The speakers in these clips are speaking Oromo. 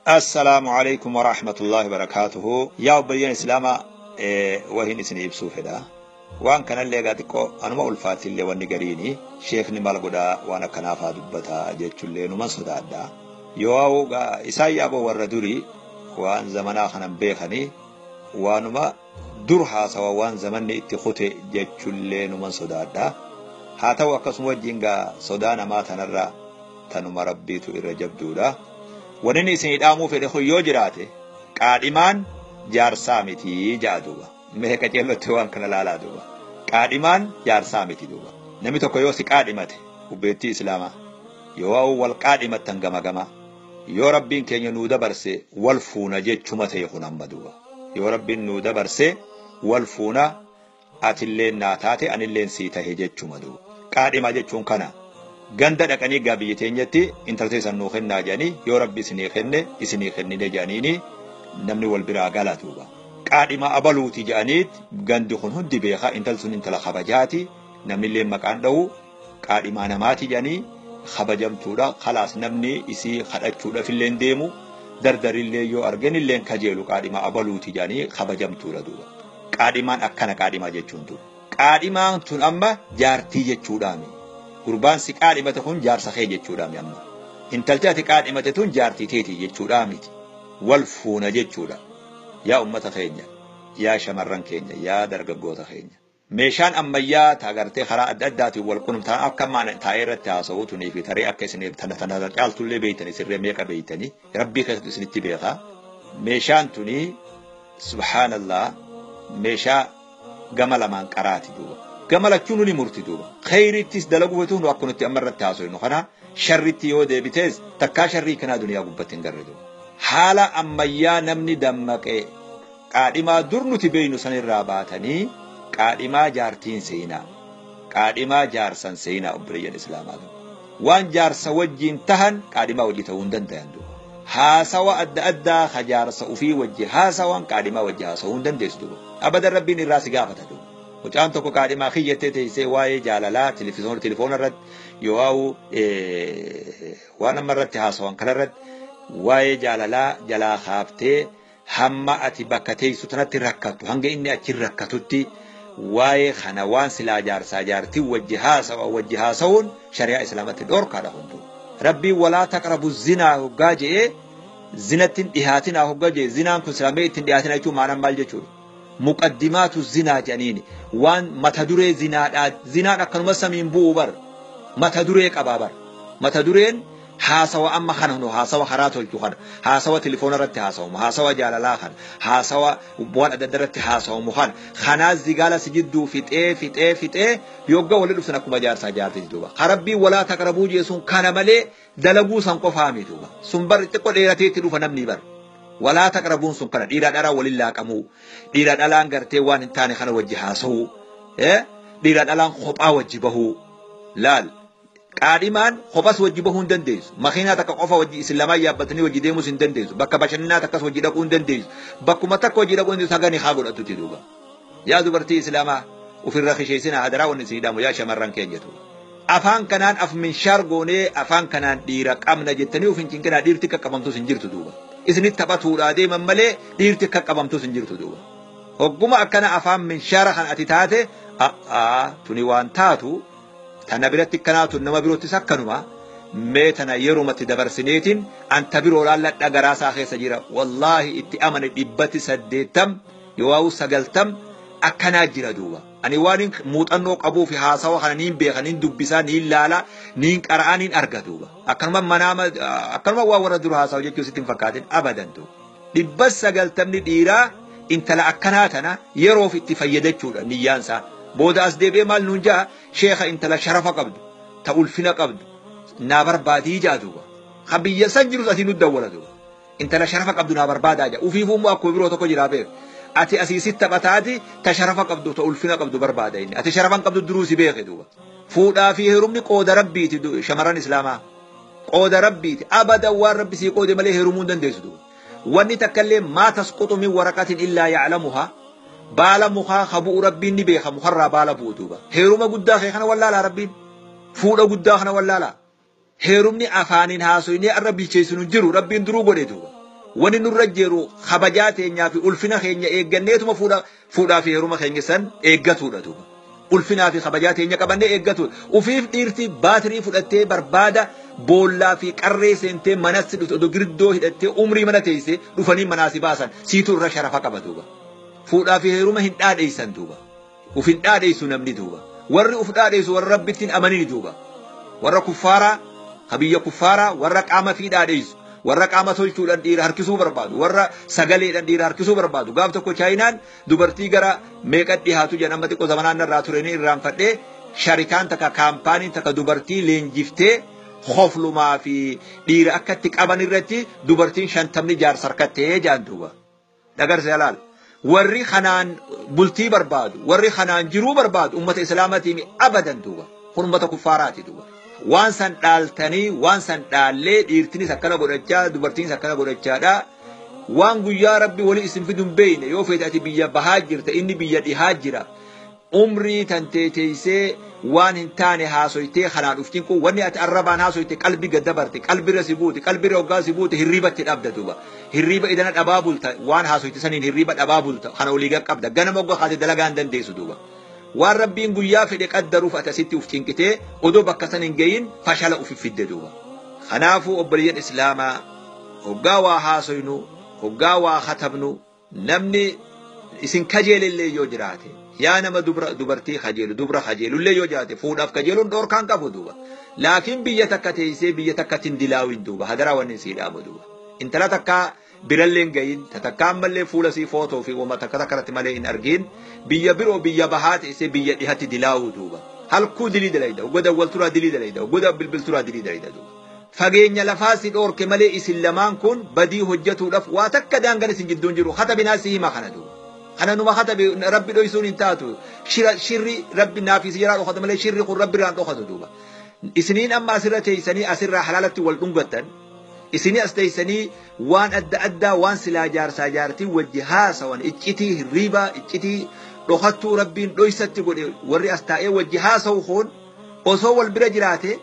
Assalaamu alaikum warahmatullahi wabarakaatuhu. Yaa obboleeyyan Islaamaa, wahin isin ibsuu fedha. Waan kanallee egaa xiqqoo anuma ulfaatillee wanni gariini sheekni maal godhaa waan akkanaafaa dubbataa jechuullee numan sodaadha. Yoo isaan yaaboo warra durii waan zamanaa kanan beekanii waanuma dur haasawa waan zamanni itti kute jechuullee numan sodaadha. Haa ta'u akkasuma wajjin gaa sodaa namaa tanarra tanuma rabbiitu irra jabduudha. Wanni inni isinii dhaamuu fedhe kun yoo jiraate qaadhimaan jaarsaa miti ja'a duuba. Mee qaceellotti waan kana laalaa duuba. Qaadhimaan jaarsaa miti duuba. Namni tokko yoo si qaadhimate obboleettii Islaamaa yoo wal qaadhimattan gama gama yoo rabbiin keenya nuu dabarse wal fuuna jechuma ta'e kun amma duuba. Yoo rabbiin nuu dabarse wal fuuna atilleen naa taate anilleen sii tahe jechuma duuba. Qaadhimaa jechuun kana. Ganda dhaqanii gaa biyya teenyatti intaltee san nuu kennaa jedhanii yoo rabbi isinii kenne isinii kennine jedhaniini namni wal biraa gala duuba. Qaadhimaa abaluuti jedhaniit gandi kun hundi beekaa intalli sun intala kabajaati namnillee maqaan dha'u qaadhimaa namaati jedhanii kabajamtuudha khalaas namni isii kadhachuudhaaf illee deemu dardarillee yoo argan illee kajeelu qaadhimaa abaluuti jedhanii kabajamtuudha duuba. Qaadhimaan akkana qaadhimaa jechuun duuba. Qaadhimaan tun amma jaartii jechuudhaami. Gurbaan si qaadhimate kun jaarsa kee jechuudhaami amma. Intalti ati qaadhimate tun jaartii teeti jechuudhaamiti. Wal fuuna jechuudha. Yaa ummata keenya, yaa shamarran keenya, yaa dargaggoota keenya. Meeshaan ammayyaa taagartee karaa adda addaatiin wal qunnamtaan akka maan taa'ee irratti haasa'u tunii fi taree akka isiniif tana tana caaltullee beeytanii sirree meeqa beeytanii rabbii keessatti isinitti beekaa. Meeshaan tunii subhaanallah meeshaa gama lamaan qaraati duuba. Gama lachuun ni murti duuba. Kheyrittis dalaguu feetu nu akka nuti amma irratti haasofnu kana sharritti yoo deebitees takkaa sharrii kanaa duniyaa gubbatti hin garre duuba. Haala ammayyaa namni dammaqee qaadhimaa dur nuti beeynu sanirraa baatanii qaadhimaa jaartiin seenaa qaadhimaa jaarsan seenaa obboleeyyan Islaamaa duuba. Waan jaarsa wajjin tahan qaadhimaa wajji ta'uu hin dandayan duuba. Haasawa adda addaa ka jaarsa ufii wajji haasawan qaadhimaa wajji haasawuu hin dandeessu duuba. Abadan rabbiin irraa si gaafata duuba. Mucaan tokko qaadhimaa kiyyattee teessee waa'ee jaalalaa telefoona irratti yoo waan amma irratti haasawan kanarratti waa'ee jaalalaa jalaa kaaftee hamma ati bakka teessu tanatti rakkattu hanga inni achi rakkatutti waa'ee kana waan silaa jaarsaa jaartii wajji haasawa wajji haasawuun shari'aa islaamatti dhorkaadha hunduu. Rabbiin walaa taqrabu zinaa hoggaa je'ee zinatti hin dhihaatinaa hoggaa je'e zinaan kun silaa mee ittiin dhihaatinaa jechuun maanaan maal jechuudha? Muqaddimaatu zinaa jedhaniini waan mata duree zinaadhaa zinaan akkanuma samiin bu'u bar mata duree qabaa bar mata dureen haasawa amma kana nu haasawa karaa tolchu kana haasawa telefoona irratti haasawamu haasawa jaalalaa kana haasawa waan adda adda irratti haasawamu kana kanaa zigaala si jidduu fixee fixee fixee yogga walii dhuftan akkuma jaarsaa jaartii duuba karabbii walaa taqrabuu jeesuun kana malee dalaguu san qofaa miti duuba sun bar xiqqoo dheeratee itti dhufa namni bar. Walaa taqrabuun sun kana dhiira dhalaa waliin laaqamuu dhiira dhalaan gartee waan hin taane kana wajji haasa'uu dhiira dhalaan kophaa wajji bahuu laal qaadhimaan kophas wajji bahuu hin dandeessu makiinaa takka qofa wajji isin lamaan yaabbatanii wajji deemuus hin dandeessu bakka bashannanaa takkas wajji dhaquu hin dandeessu bakkuma takka wajji dhaquu hin dandeessu hagani haa godhatutti duuba yaa dubartii islaamaa ofirra kisheessina hadaraa wanni isin hidhamu yaa shamarran keenya tuuba. Afaan kanaan af minshaar goonee afaan kanaan dhiira qabna jettanii of hin cinqinaa dhiirti akka qabamtus hin jirtu duuba. Isinitti taphatuudhaa deeman malee dhiirti akka qabamtus hin jirtu duuba. Hogguma akkana afaan minshaara kan ati taate tuni waan taatu tana biratti akkanaatu nama biroottis akkanuma mee tana yerumatti dabarsineetiin anta biroo laalladha garaasaa keessa jira. Wallaahi itti amane 880 yoo 90 akkanaa jira duuba. Ani waan muuxannoo qabuu fi haasawa kana niin beeka niin dubbisaa niin laala niin qara'aa niin arga duuba. Akkanuma manaama akkanuma waa warra dura haasawa jechuu sitti hin fakkaatin abadan duuba. 990 dhiiraa intala akkanaa tana yeroof itti fayyadachuudha niyyaansaa. Booda as deebi'ee maal nuun ja'a sheekha intala sharafa qabdu ta ulfina qabdu naa barbaadii ja'a duuba. Kan biyya san jirus asii nu dawwala duuba. Intala sharafa qabdu naa barbaadaa ja'a. Ufiifuu immoo akkuma biroo tokko jiraa beeku. Ati asii sitti taphataati ta sharafa qabdu ta ulfina qabdu barbaada inni. Ati sharafan qabdu duruu si beeke duuba. Fuudhaa fi heerumni qooda rabbiiti shamarran islaamaa. Qooda rabbiiti. Abadan waan rabbi sii qoode malee heerumuu hin dandeessu duuba. Wanni takkallee maa tasqutu min waraqatin illaa ya'lamuhaa. Baala mukaa habu'u rabbiin ni beeka mukarraa baala bu'u duuba. Heeruma guddaa kee kana wallaalaa rabbiin. Fuudha guddaa kana wallaalaa. Heerumni afaaniin haasoyinee arra bilcheessinu jiru rabbiin duruu godhe duuba. Wanni nurra jiru kabajaa teenyaa fi ulfina keenya eegganneetuma fuudhaa fi heeruma keenya san eeggatuudha duuba. Ulfinaa fi kabajaa teenya qabannee eeggatuudha. Ufiif dhiirti baatirii fudhattee barbaada boollaa fi qarree seentee manatti dhufte odoo girdoo hidhattee umrii mana teessee dhufanii manaa si baasan siitu irra sharafa qaba duuba. Fuudhaa fi heeruma hin dhaadheessan duuba. Uf hin dhaadheessu namni duuba. Warri uf dhaadheessu warra rabbittiin amanini duuba. Warra kuffaaraa, kabiyya kuffaaraa, warra qaama fi dhaadheessu. Warra qaama tolchuudhaan dhiira harkisuu barbaadu, warra sagaleedhaan dhiira harkisuu barbaadu. Gaaf tokko Chaayinaan dubartii gara meeqa dhihaatu jedhan amma xiqqoo zamanaan irraa turanii irraanfadhee sharikaan takka kaampaaniin takka dubartii leenjiftee hoflumaa fi dhiira akkatti qaban irratti dubartiin 50 jaarsa harkattee jaan duuba. Dhagarse alaal. Warri kanaan bultii barbaadu, warri kanaan jiruu barbaadu ummata islaamaatiin abadan duuba. Kun ummata kuffaaraati duuba. Waan san dhaaltanii, waan san dhaallee dhiirtinis akkana godhachaa, dubartiinis akkana godhachaadha. Waan guyyaa rabbi walii isin fidu hin beekne yoo feete ati biyya bahaa jirta, inni biyya dhihaa jira. Umrii tantee teessee waan hin taane haasoytee kanaan dhuftiin kun wanni ati arrabaan haasoyte qalbii gad dabarte, qalbirra si buute, qalbirra hoggaa si buute hirriibatti dhabda duuba. Hirriiba idana dhabaa bulta, waan haasoyte saniin hirriiba dhabaa bulta, kana olii gad qabda. Ganama hoggaa kaate dalagaa hin dandeessu duuba. Waan rabbiin guyyaa fedhe qaddaruuf ati asitti uf cinqitee odoo bakka san hin gahin fashala uf fidde duuba. Kanaafuu obboleeyyan islaamaa hoggaa waa haasoynu, hoggaa waa katabnu, namni isin kajeelellee yoo jiraate, yaa nama dubartii kajeelu, dubra kajeelullee yoo jiraate, fuudhaaf kajeeluun dhoorkaan qabu duuba. Laakiin biyya takka teessee biyya takkatti hin dilaawin duuba, hadaraa wanni sii dhaamu duuba. Intala takkaa birallee hin gahin, takka ammallee fuula sii footoo fi wama takka takkarratti malee hin argin, biyya biroo biyya bahaa teessee biyya dhihatti dilaawuu duuba. Halkuu dilii dalayda, goda walturaa dilii dalayda, goda bilbilturaa dilii dalayda duuba. Fageenya lafaa si dhoorke malee isin lamaan kun badii hojjetuudhaaf waa takka daangaan isin jidduun jiru katabinaa si hima kana duuba. Kana numa katabe rabbi dhoysuun hin taatu. Shirri rabbi naaf isin jalaa dhokatu malee shirri kun rabbi irraan dhokatu duuba. Isiniin amma asirra teessanii asirraa halaalatti wal dhungattan. Isinii as teessanii waan adda addaa waan silaa jaarsaa jaartii wajji haasawan iccitii hirriibaa iccitii dhokattuu rabbiin dhoysatti godhe warri as taa'ee wajji haasawu kun osoo wal bira jiraate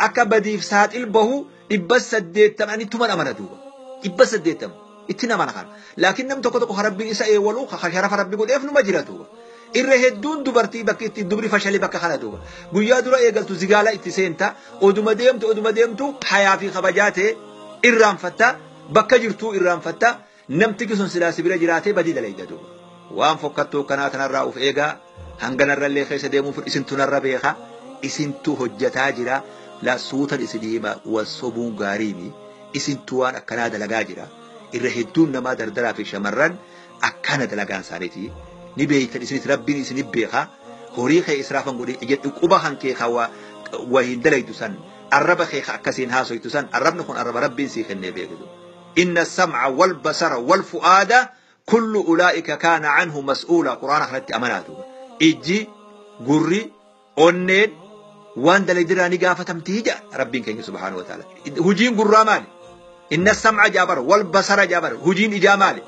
akka badiif saaxil bahu 880 ittuma amana duuba. 880 itti amana kana. Laakiin nam tokko tokko rabbiin isa eewwalu sharafa rabbi godheef numa jira duuba. Irra hedduun dubartii bakki itti dubri fashalee bakka kana duuba. Guyyaa dura eegaltu zigaala itti seenta oduma deemtu oduma deemtu hayaa fi kabajaa ta'e irraanfatta bakka jirtuu irraanfatta namtichi sun silaa si bira jiraatee badii dalayda duuba. Waan fokkattuu kanaa tanarraa of eegaa hanganarrallee keessa deemuuf isintu narra beeka isintu hojjetaa jira. La suutan isin hima wal sobuun gaariimi isintu waan akkanaa dalagaa jira. Irra hedduun namaa dardaraa fi shamarran akkana dalagaan isaaniiti. Ni beeytan isinis rabbiin isinif beeka. Horii kee israafan godhe jedhu quba kan kee waa hin dalaytu san arraba kee akkasiin haasoytu san arrabni kun arraba rabbiin sii kennee beekitu. Inna sam'a wal basara wal fu'aada kullu ulaa'ika kaana anhu mas'uula quraana kanatti amanaa duuba. Ijji gurri onneen waan dalaydiraa ni gaafatamtii jedha rabbiin keenya subhaanahu wa ta'ala. Hujiin gurraa maali? Inna sam'a jaabara wal basara jaabara hujiin ijaa maali?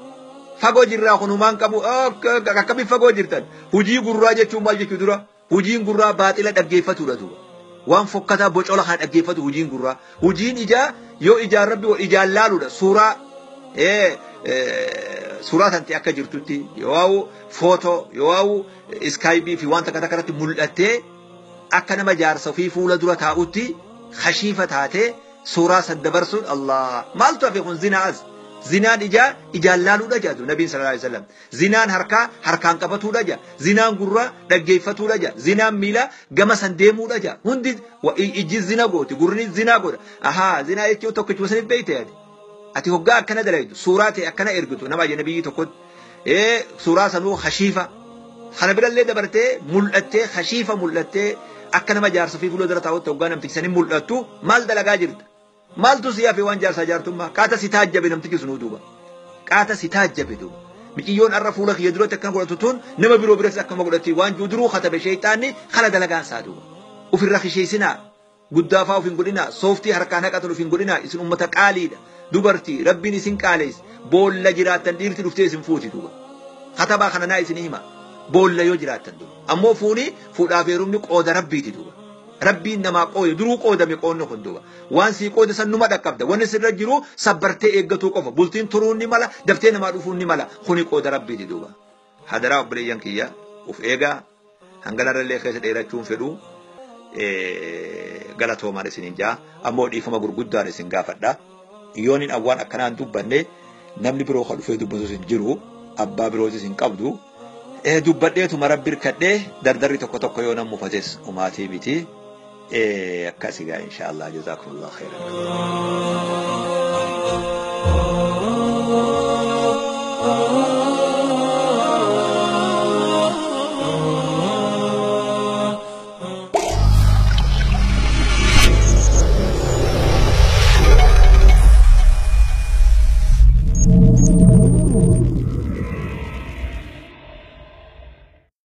Fagoo jirraa kunumaan qabu akkamiin fagoo jirtan? Hujii gurraa jechuun maal jechuu dura? Hujiin gurraa baaxila dhaggeeffatuudha duuba. Waan fokkataa bocola kana dhaggeeffatu hujiin gurraa. Hujiin ijaa yoo ijaan rabbi ijaan laaluudha. Suuraa suuraa tante akka jirtutti yoo footoo yoo iskaayibii fi waan takka takka irratti mul'attee akka nama jaarsa ofii fuula dura taa'utti khashiifa taatee suuraa san dabarsuun Allah maaltu hafe kun zinaa as. Zinaan ijaa ijaan laaluudha jedhu nabiin sallallahu alaihi wasallam. Zinaan harkaa harkaan qabatuudha jedha. Zinaan gurraa dhaggeeffatuudha jedha. Zinaan miilaa gama san deemuudha jedha. Hundi ijji zina gooti gurri zinaa godha. Ahaa zinaa jechuun tokkichuma saniif beeyte ati. Ati hoggaa akkana dalaytu suuraa ta'e akkana ergitu nama ajnabiyyi tokkotti. Suuraa sanuu khashiifa. Kana birallee dabartee mul'attee khashiifa mul'attee akka nama jaarsa fi fuula dura taa'utti hoggaa namtichi sanii mul'attu maal dalagaa jirta? Maaltu si hafe waan jaarsaa jaartummaa? Qaata si taajjabe namtichi sunuu duuba. Qaata si taajjabe duuba. Miciyyoon arra fuula kiyya duratti akkana godhatu tun nama biroo biratti akkama godhatti waan jiru duruu katabe sheeyxaanni kana dalagaan isaa duuba. Ofirra kisheessinaa. Guddaafaa of hin godhinaa. Sooftii harkaan haqatan of hin godhinaa. Isin ummata qaaliidha. Dubartii rabbiin isin qaaleessa. Boolla jiraattan dhiirti dhuftee isin fuuti duuba. Katabaa kana naa isin hima. Boolla yoo jiraattan duuba. Ammoo fuuni fuudhaaf heerumni qooda rabbiiti duuba. Rabbiin namaa qoode, duruu qoodame qoonni kun duuba. Waan sii qoode san numa dhaqqabda. Wanni sirra jiru sabbartee eeggatuu qofa. Bultiin turuun ni mala, daftee namaa dhufuun ni mala. Kuni qooda Rabbiiti duuba. Hadaraa obboleeyyan kiyya, uf eegaa. Hanganarrallee keessa dheerachuun fedhu, galatoomaan isinin jaa. Ammoo dhiifama gurguddaan isin gaafadha. Yoon hin waan akkanaan dubbanne, namni biroo kan dhufee dubbatus hin jiru, abbaa birootis hin qabdu. Dubbadheetuma Rabbi hirkadhee, dardarri tokko tokko yoo nan mufates umaatii miti. Akkas egaa, inshaallah, jazaakumullah khairan.